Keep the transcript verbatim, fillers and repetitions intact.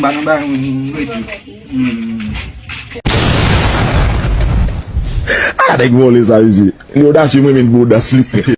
m pa nan bagay, m redi. Hmm. Ah, nèg vòlè sa, mesye. Li odasye, mwen menm pou odas li.